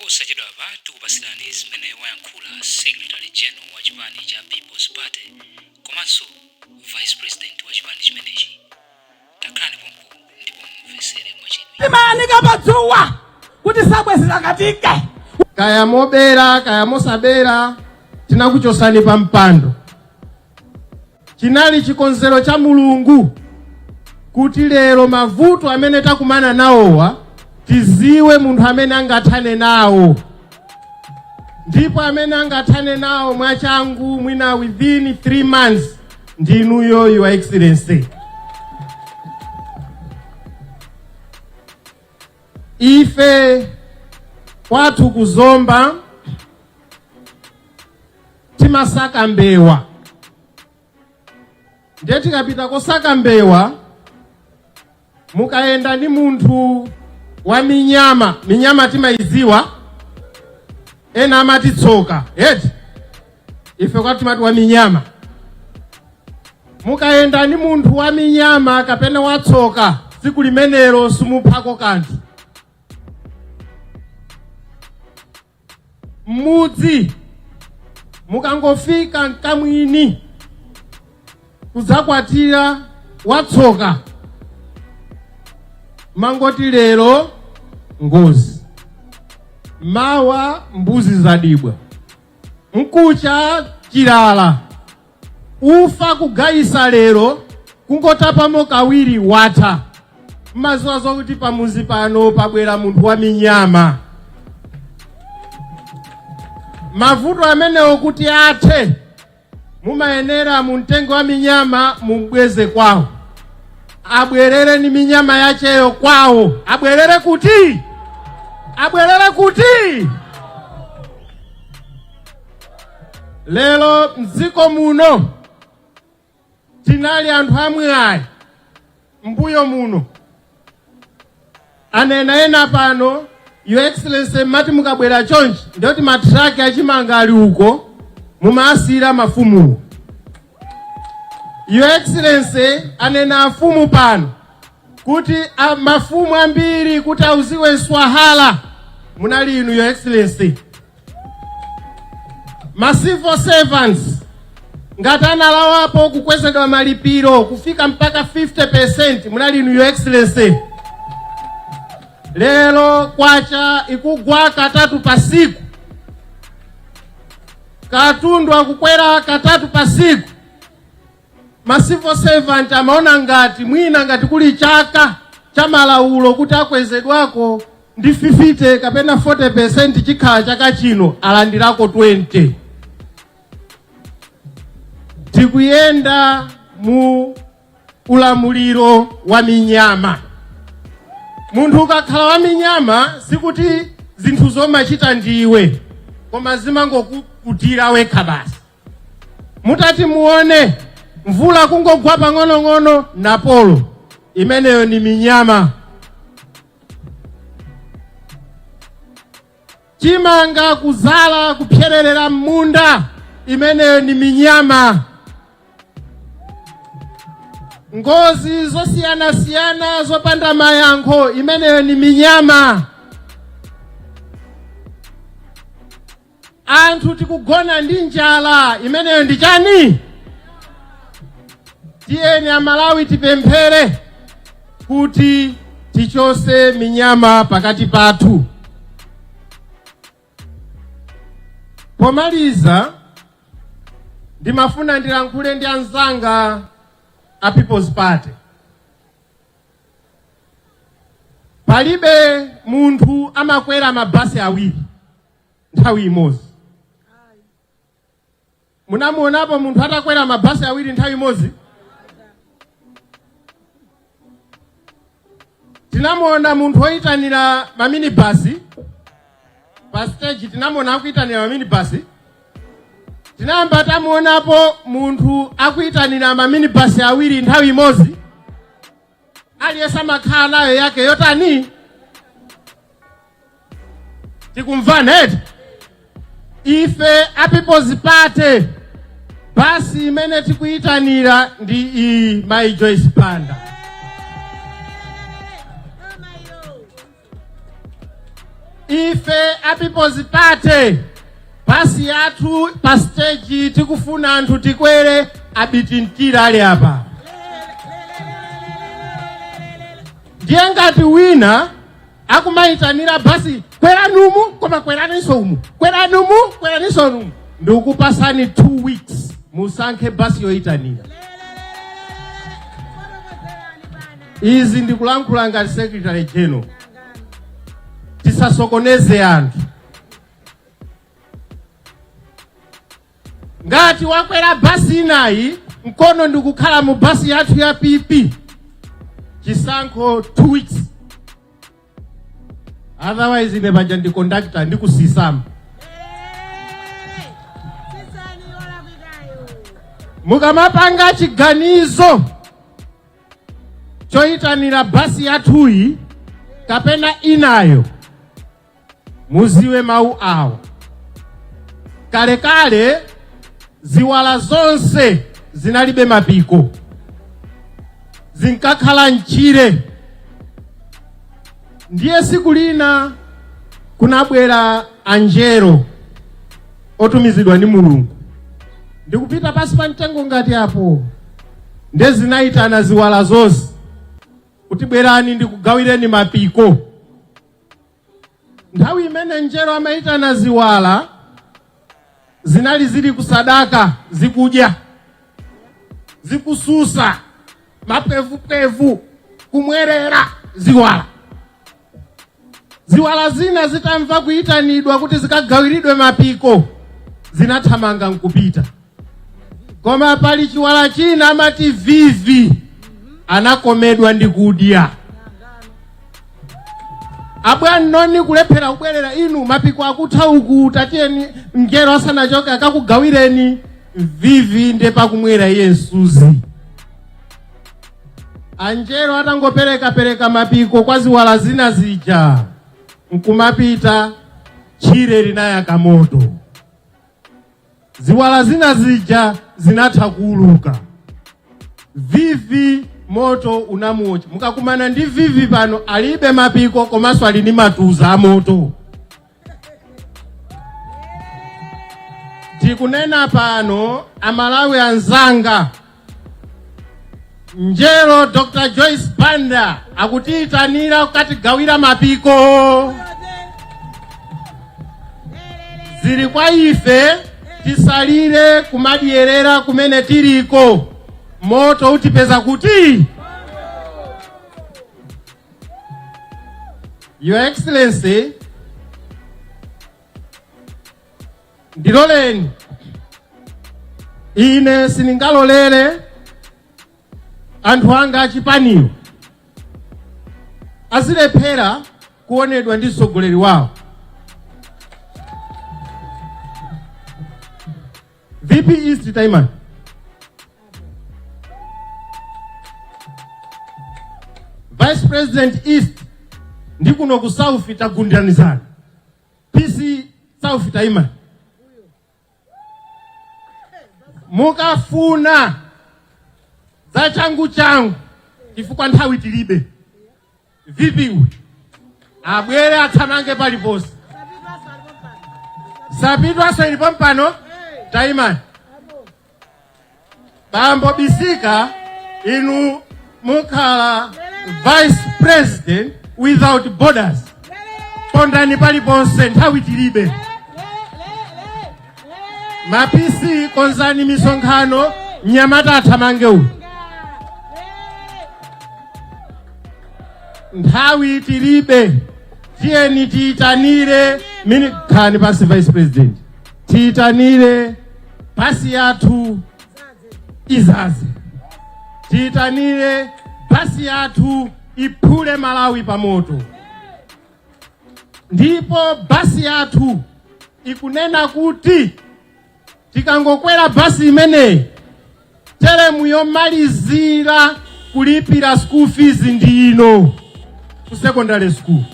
Posachedwapa tikupatsirani zimene wayankhula Secretary General wa chipani cha People's Party komanso Vice President wa chipani chimenechi. Takhalani pompo ndipo mumvetsere mwachidwi. Timayanika padzuwa kuti sabwe zisakatike. Kaya mobera, kaya mosabera, tinakuchosani pa mpando. Chinali chikonzero cha Mulungu kuti lero mavuto amene takumana nawowa tiziwe munthu amene angathane nawo, ndipo amene angathane nawo mwachangu, mwina within 3 months, ndinuyo, Your Excellency. Ife kwathu kuzomba timasaka mbewa, ndiye tikapita kosaka mbewa, mukayenda ndi munthu wa minyama, minyama timayiziwa, ena amati tsoka eti, ife kwathu timati wa minyama. Mukayenda ndi munthu wa minyama kapena wa tsoka, tsiku limenelo simuphako kanthu. M'mudzi mukangofika mkamwini kudzakwatira watsoka, mangoti lero ngozi, mawa mbuzi zadibwa, mkucha chilala, ufa kugayisa lero kungotapamo kawiri watha. Mmaziwa zokuti pamuzi pano pabwera munthu wa minyama. Mavuto amenewo kuti athe, mumayenera mumtengo wa minyama mumbweze kwawo, abwerere ni minyama yacheyo kwawo. Abwerere kuti? Abwerere kuti? Lero mdziko muno tinali anthu amwayi mbuyo muno. Anena ena pano, Your Excellency, mati mukabwera chonchi ndiyoti matraki achimanga ali uko, mumaasira mafumuwo. Your Excellency, anena afumu pano kuti mafumu ambiri kuti auziwe nswahala munali inu, Your Excellency. Ma civil servants ngati analawapo kukwezedwa malipiro kufika mpaka 50% munali inu, Your Excellency. Lero kwacha ikugwa katatu pa siku, katundu akukwera katatu pa siku. Ma civil servant amaona ngati mwina ngati kuli chaka cha malaulo kuti akwezedwako ndi 50 kapena 40%, chikhala chaka chino alandirako 20. Tikuyenda mu ulamuliro wa minyama. Munthu ukakhala wa minyama, sikuti zinthu zomachita ndiwe, koma zimangokukutira wekha basi. Mutati muone mvula kungogwa pang'onong'ono, napolo imeneyo ni minyama. Chimanga kuzala kupyererera m'munda, imeneyo ni minyama. Ngozi zosiyanasiyana zopanda mayankho, imeneyo ni minyama. Anthu tikugona ndi njala, imeneyo ndi chani? Tiyeni Amalawi tipemphere kuti tichose minyama pakati pathu. Pomaliza, ndimafuna ndilankhule ndi anzanga a People's Party. Palibe munthu amakwera mabasi awiri nthawi imodzi. Munamuonapo munthu atakwera mabasi awiri nthawi imodzi? Tinamuona munthu woyitanira maminibasi pa stage, tinamuona akuyitanira maminibasi. Tinayamba tamuonapo munthu akuyitanira maminibasi awiri nthawi imodzi? Aliyense amakhala nayo yake yotani? Tikumvana eti? Ife a People's Party, basi imene tikuyitanira ndi iyi, Mai Joyce Banda. Ife a People's Party, basi yathu pa stage tikufuna anthu tikwere. Abiti Mtira ali apa. Ndiye ngati wina akumayitanira basi, kwerani umu, koma kweraninso umu, kwerani umu, kweraninso umu, ndikupasani 2 weeks musankhe basi yoyitanira. Izi ndikulankhula ngati Secretary General. Tisasokoneze anthu. Ngati wakwera basi inayi mkono ndikukhala mu basi yathu ya PP, chisankho 2 weeks, otherwise ine paja ndi conductor, ndikusisama. Mukamapanga chiganizo choyitanira basi yathuyi kapena inayo, muziwe mawu awa: kalekale ziwala zonse zinalibe mapiko, zinkakhala mtchire. Ndiye siku lina kunabwera anjelo otumizidwa ndi Mulungu ndikupita pasi pa mtengo ngati apo, nde zinayitana ziwala zonse kuti, "Bwerani ndikugawireni mapiko." Nthawi imene njelo amayitana ziwala, zinali zili kusadaka, zikudya, zikususa mapwevupwevu, kumwerera ziwala. Ziwala zina zitamva kuyitanidwa kuti zikagawiridwe mapiko, zinathamanga nkupita. Koma pali chiwala china amati vivi, anakomedwa ndi kudya. Abwanoni kulephera kubwerera, "Inu, mapiko akutha uku, tatiyeni mngelo asanachoke akakugawireni." Vivi nde pakumwera iye msuzi. Anjelo atangoperekapereka mapiko kwa ziwala zina zija nkumapita, tchire linayaka moto, ziwala zina zija zinatha kuuluka, vivi moto unamuotcha. Mukakumana ndi vivi pano, alibe mapiko komanso ali ndi matuza amoto. Tikunena pano, Amalawi anzanga, njelo Dr Joyce Banda akutiyitanira kukatigawira mapiko. Zili kwa ife, tisalire kumadyerera kumene tiliko, moto utipeza kuti. Your Excellency, ndiloleni, ine sindingalolere anthu anga achipaniwo azilephera kuonedwa ndi mtsogoleri wawo. VP East, taimani. Vice President East ndi kuno ku South, tagundanizana. PC South, taimani. Mukafuna za changu changu, chifukwa nthawi tilibe, VP uyu abwere athamange paliponse. Sapitwaso ilipo mpano, taimani. Bambo Bisika, inu mukhala Vice President without borders, pondani paliponse, nthawi tilibe. Ma PC, konzani misonkhano, mnyamata athamange uyu, nthawi tilibe. Tiyeni tiyitanire mini. Khalani pasi, Vice President. Tiyitanire basi yathu izaze, tiyitanire basi yathu iphule Malawi pamoto. Ndipo basi yathu ikunena kuti tikangokwera basi imeneyi, teremu yomalizira kulipira school fees ndi ino ku secondary school.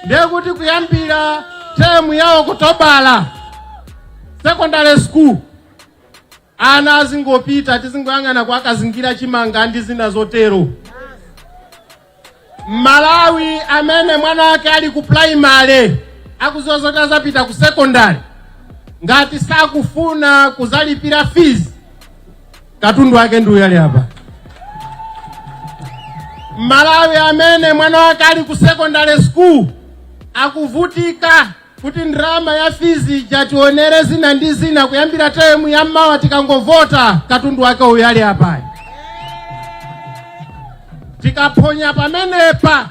Ndiye kuti kuyambira teremu ya Okutobala, secondary school ana azingopita, tizingoyang'ana kwa akazingira chimanga ndi zina zotero. Malawi amene mwana wake ali ku primary akuziwa zoti azapita ku secondary, ngati sakufuna kuzalipira fees, katundu wake ndi uyu ali apa. Malawi amene mwana wake ali ku secondary school akuvutika kuti ndalama ya fees ija tionere zina ndi zina, kuyambira term ya mmawa tikangovota, katundu wake uyu ali apayi. Tikaphonya pamenepa,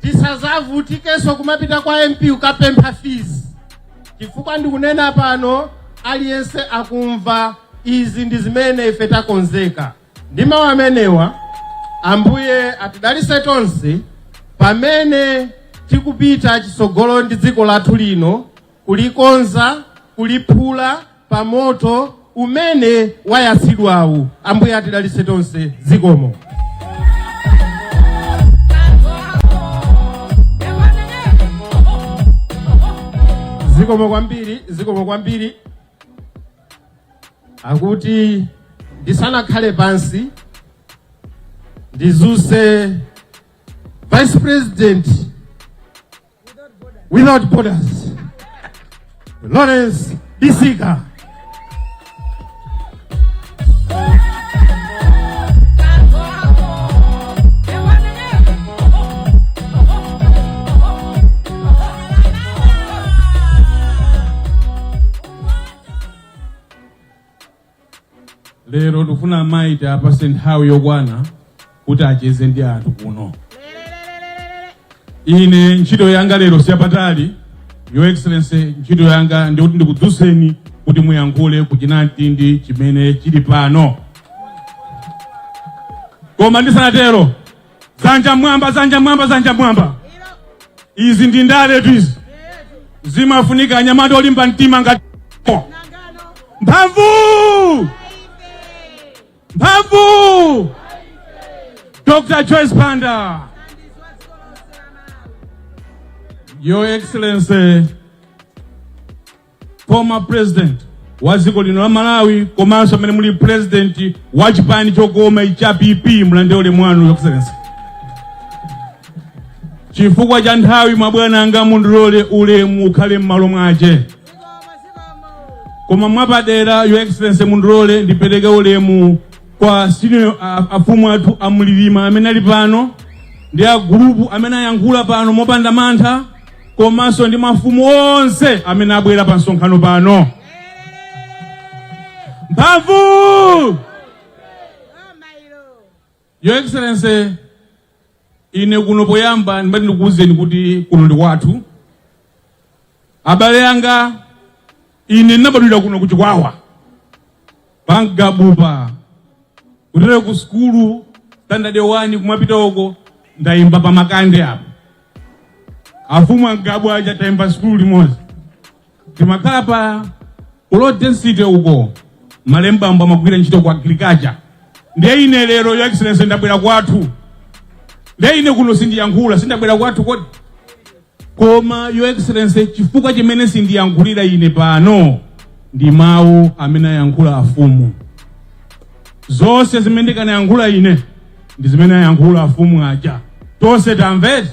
tisazavutikenso kumapita kwa MP ukapempha fees, chifukwa ndikunena pano aliyense akumva. Izi ndi zimene ife takonzeka. Ndi mawu amenewa, Ambuye atidalitse tonse pamene tikupita chitsogolo ndi dziko lathu lino, kulikonza, kuliphula pa moto umene wayatsidwawu. Ambuye atidalitse tonse. Zikomo. Zikomo kwambiri, zikomo kwambiri. Akuti ndisanakhale pansi, ndizuse Vice President without borders, Lawrence Bisika. Lero tikufuna amayi tiapase nthawi yokwana kuti acheze ndi anthu kuno. Ine ntchito yanga lero siyapatali, Your Excellency. Ntchito yanga ndikuti ndikudzuseni kuti muyankhule ku chinamtindi chimene chili pano. Koma ndisanatero, zanja mwamba, zanja mwamba, zanja mwamba! Izi ndi ndaletu, izi zimafunika anyamata olimba mtima ngati mphamvu mphamvu. Dr Joyce Banda, Your Excellency, former president wa dziko lino la Malawi, komanso amene muli president wa chipani chokoma cha PP, mulandire ulemu wanu, Your Excellency. Chifukwa cha nthawi, mabwana anga, mundilole ulemu ukhale m'malo mwache. Koma mwapadera, Your Excellency, mundilole ndipereke ulemu kwa senior afumu athu amlilima amene ali pano, ndi a gulupu amene ayankhula pano mopanda mantha, komanso ndi mafumu onse amene abwera pa msonkhano pano. Mphamvu! Your Excellency, ine kuno poyamba ndimati ndikuwuzeni kuti kuno ndi kwathu. Abale anga, ine ndinabadwira kuno ku Chikwawa, pangabupa kutero ku sukulu standard 1 kumapita uko, ndayimba pa makande apo. Afumu angabu aja tayimba sukulu limodzi. Timakhala pa low density uko, malembambo amagwira ntchito ku agriculture. Ndiye ine lero, Your Excellency, ndabwera kwathu. Ndiye ine kuno sindiyankhula, sindabwera kwathu kodi? Koma, Your Excellency, chifukwa chimene sindiyankhulira ine pano ndi mawu amene ayankhula afumu. Zonse zimene ndikanayankhula ine ndi zimene ayankhula afumu aja, tonse tamveti.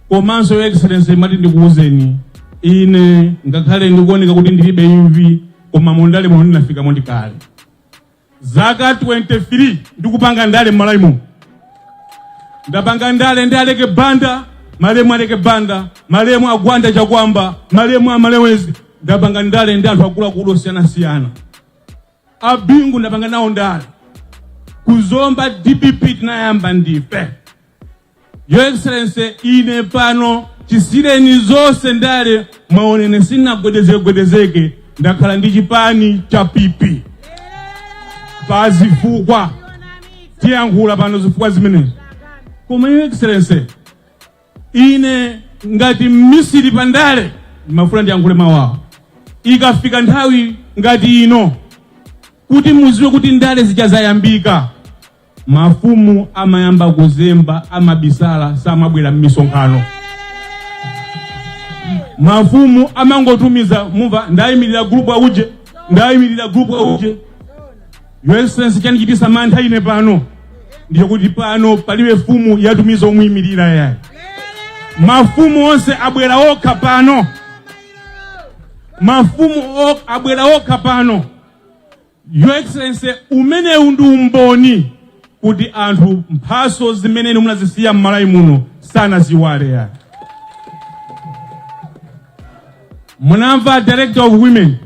Komanso, Your Excellency, mati ndikuwuzeni, ine ngakhale ndikuoneka kuti ndilibe imvi, koma mundale muno ndinafikamo ndikale. Zaka 23 ndikupanga ndale m'Malawi muno. Ndapanga ndale ndi Aleke Banda, malemu Aleke Banda, malemu Agwanda Chakwamba, malemu Amalewezi. Ndapanga ndale ndi anthu akuluakulu osiyanasiyana. Abingu ndapanga nawo ndale. Kuzomba DPP tinayamba ndife. Your Excellency, ine pano chisireni zonse ndale, mwaonene sinagwedezekegwedezeke. Ndakhala ndi chipani cha PP pa zifukwa tiyankhula pano, zifukwa zimenezi. Koma, Your Excellency, ine ngati mmisiri pa ndale ndimafuna ndiyankhule mawu. Ikafika nthawi ngati ino, kuti muziwe kuti ndale zija zayambika, mafumu amayamba kuzemba, amabisala, samabwera m'misonkhano. Mafumu amangotumiza, mumva ndayimirira gulupu auje, ndayimirira gulupu auje. Your Excellency, chandichitisa mantha ine pano Ndiye kuti pano palibe mfumu yatumiza omuyimirira yayi. Mafumu onse abwera okha pano, mafumu abwera okha pano. Your Excellency, umenewu ndi umboni kuti anthu mphaso zimene inu munazisiya m'Malawi muno sanaziiwale yayi. Munamva Director of Women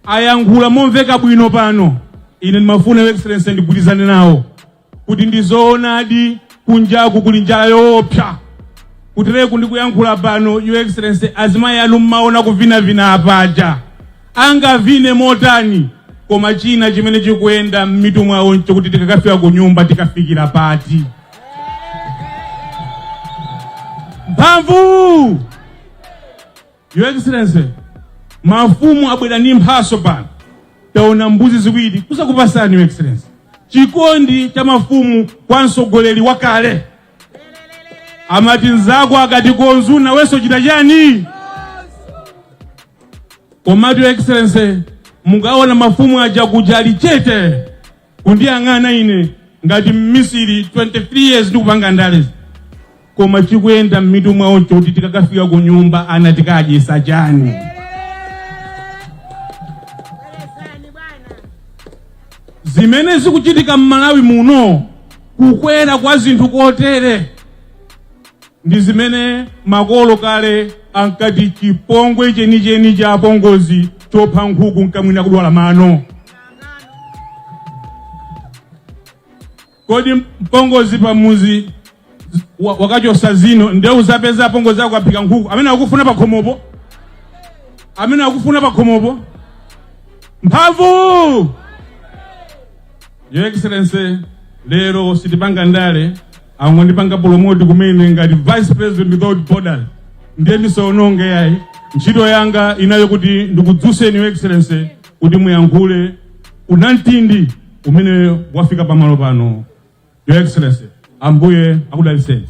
ayankhula momveka bwino pano. Ine ndimafuna, Your Excellency, ndigwirizane nawo kuti ndi zoonadi kunjaku kuli njala yoopsa. Kutereku ndikuyankhula pano, Your Excellency, azimayi anu mmaona kuvinavina apaja angavine motani, koma china chimene chikuyenda m'mitu mwawo nchokuti tikakafika ku nyumba tikafikira pati. Mphamvu! Your Excellency, mafumu abwera ndi mphaso pano. Taona mbuzi ziwiri kuzakupasani, Your Excellency. Chikondi cha mafumu kwa mtsogoleri wakale. Amati nzako akati konzu nawenso chita chani? Komatu, Your Excellency, mukaona mafumu aja kuja ali chete kundiyang'ana ine ngati mmisiri. 23 years ndikupanga ndale, koma chikuyenda m'mitu mwawo nchoti tikakafika ku nyumba ana tikadyesa chani? Zimene zikuchitika m'Malawi muno, kukwera kwa zinthu kotere, ndi zimene makolo kale ankati chipongwe chenicheni cha apongozi chopha nkhuku nkamwina kudwala mano. Kodi mpongozi pamuzi wakachosa zino, nde uzapeza apongozi ako aphika nkhuku amene akufuna pakhomopo, amene akufuna pakhomopo? Mphamvu! Your Excellency, lero sitipanga ndale, angondipanga promote kumene ngati Vice President without borders, ndiye ndisaononge yayi. Ntchito yanga inayo kuti ndikudzuseni, Your Excellency, kuti muyankhule unamtindi umene wafika pamalo pano. Your Excellency, Ambuye akudalitseni.